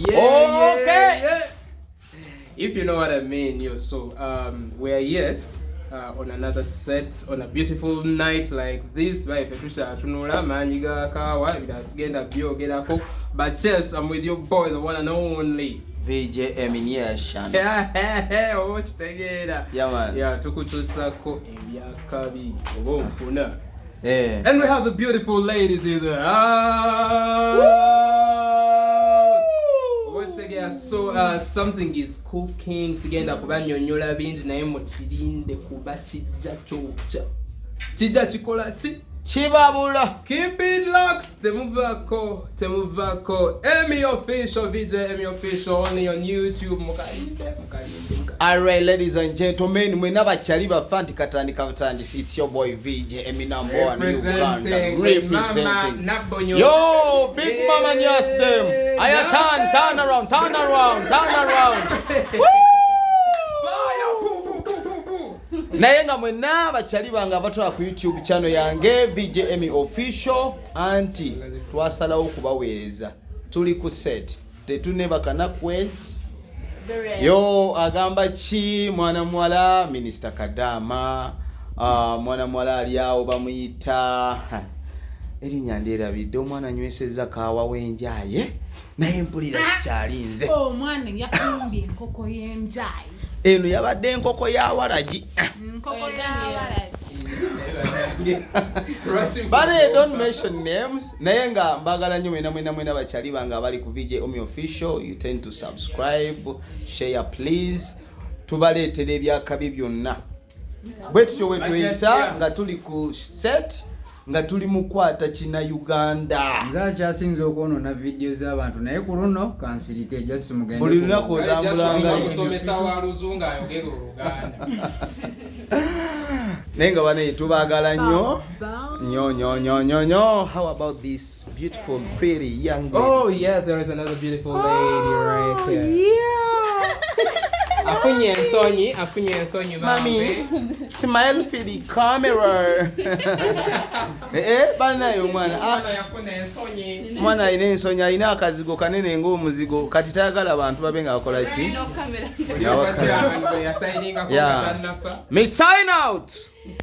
Yeah. Okay. Yeah. If you know what I mean, yo. So we are yet on another set on a beautiful night like this. Baife tukyatunula maanyi ga kaawa, ebirala byogerako. But yes, I'm with your boy, the one and only VJ Eminiation. Oba okitegeera? Yeah, man. Yeah, tukutuusako ebyakabi oba onfuna. Eh. And we have the beautiful ladies in the house. Okitegeera? So something is cooking. Sigenda kubanyonyola bingi, naye mukirinde kuba kijja kyokya, kijja kikola ki? Kibabula. Keep it locked. Temuvaako, temuvaako. Emmy Official, VJ Emmy Official, only on YouTube. Mukalinde, mukalinde, mukalinde. Alright, ladies and gentlemen, mwena bakyali bafa nti katandika butandisi. It's your boy VJ Emmy, number one Uganda. Representing Mama Representing. Nabonyo. Yo, Big Mama Nyas them. Aya, turn, turn around, turn around, turn around. Fire! Boo, boo, boo, boo, boo. Naye nga mwenna bakyali bange abatwala ku YouTube channel yange VJ Emmy Official, anti twasalawo okubaweereza. Tuli ku set, tetunebaka nakwezi. Yo, agamba ki mwana muwala Minisita Kadama, mwana muwala ali awo bamuyita erinnya ndyerabidde. Omwana anywesezza kaawa w'enjaye, naye mpulira sikyalinze. Omwana yafumbye enkoko y'enjayi. Eno yabadde enkoko ya waragi. Nkoko y'abalagi. But I don't mention names, naye nga mbagala nnyo mwena mwena mwena bakyali bange abali ku VJ Omi Official. You tend to subscribe, share please. Tubaleetera ebyakabi byonna bwe tutyo bwe tweyisa nga tuli ku set, nga tuli mu kwata kina Uganda. Nze akyasinza okwonoona vidiyo z'abantu, naye ku luno kansirike, just mugende. Buli lunaku otambulanga. Musomesa wa luzungu ayogera oluganda. Naye nga banaye tubaagala nnyo nnyo nnyo nnyo nnyo nnyo. How about this beautiful, pretty young lady? Oh yes, there is another beautiful lady right here. Afunye ensonyi, afunye ensonyi. Mami, Bambi. Smile for the camera. Eh, banaye omwana, ah, Omwana yafuna ensonyi. Omwana alina ensonyi, alina akazigo kanene ng'omuzigo, kati tayagala bantu babe nga bakola ki? Yasigninga. Me sign out.